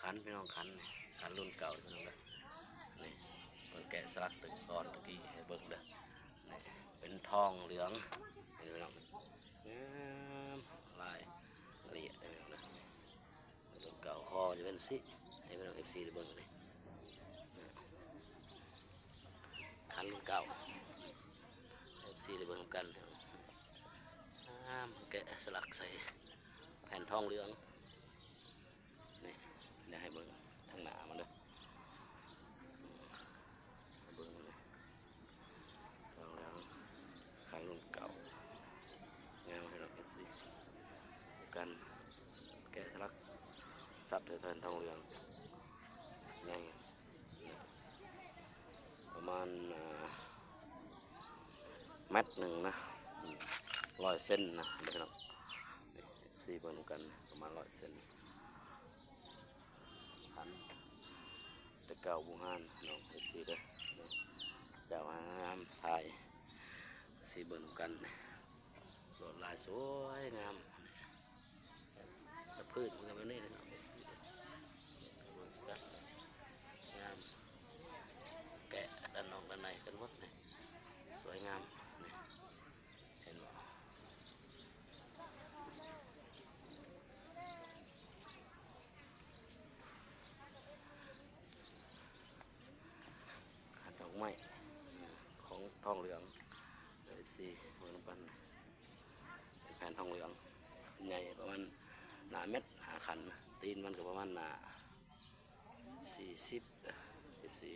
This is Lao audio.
ຂັນພີ່ນ້ອງ ຂັນ ຂັນລຸ້ນເກົ່າພີ່ນ້ອງເດີ. ນີ້ເພິ່ນແກະສະຫຼັກແຕ່ກ່ອນຕະກີ້ໃຫ້ເບິ່ງເດີ. ນີ້ເປັນທອງເຫຼືອງ ນີ້ພີ່ນ້ອງ ງາມ ລາຍລະອຽດເດີພີ່ນ້ອງເດີ. ລຸ້ນເກົ່າ ຄໍຈະເປັນຊີ້ ໃຫ້ພີ່ນ້ອງເອັຟຊີໄດ້ເບິ່ງນີ້ ຂັນລຸ້ນເກົ່າ ເອັຟຊີໄດ້ເບິ່ງນຳກັນ. ງາມ ແກະສະຫຼັກໃສ່ແຜ່ນທອງເຫຼືອງ. ນີ້ ດຽວໃຫ້ເບິ່ງທາງໜ້າມັນເດີ ເບິ່ງນີ້ ທອງເຫຼືອງ ຂັນລຸ້ນເກົ່າ ງາມພີ່ນ້ອງເອັຟຊີ ກັນແກະສະຫຼັກສັບໃສ່ແຜ່ນທອງເຫຼືອງໃຫຍ່ ປະມານ ອ່າ ແມັດໜຶ່ງນະ ອືມ ຮ້ອຍເຊັນນະພີ່ນ້ອງ. ນີ້ ເອັຟຊີເບິ່ງນຳກັນ ປະມານຮ້ອຍເຊັນ. ຂັນແຕ່ເກົ່າບູຮານພີ່ນ້ອງເອັຟຊີເດີ ເຈົ້າງາມ ຖ່າຍເອັຟຊີເບິ່ງນຳກັນ. ລວດລາຍສວຍງາມ ແຕ່ພື້ນມັນກໍແບບນີ້ແຫຼະເນາະ ງາມ ແກະດ້ານນອກດ້ານໃນກັນໝົດນີ້ ສວຍງາມນີ້ ເຫັນບໍ່? ຂັນດອກໄມ້ຂອງທອງເຫຼືອງ ເອັຟຊີເບິ່ງນຳກັນ. ເປັນແຜ່ນທອງເຫຼືອງ ໃຫຍ່ປະມານໜ້າແມັດ ຫາຂັນ ຕີນມັນກໍປະມານໜ້າສີ່ສິບ ເອັຟຊີ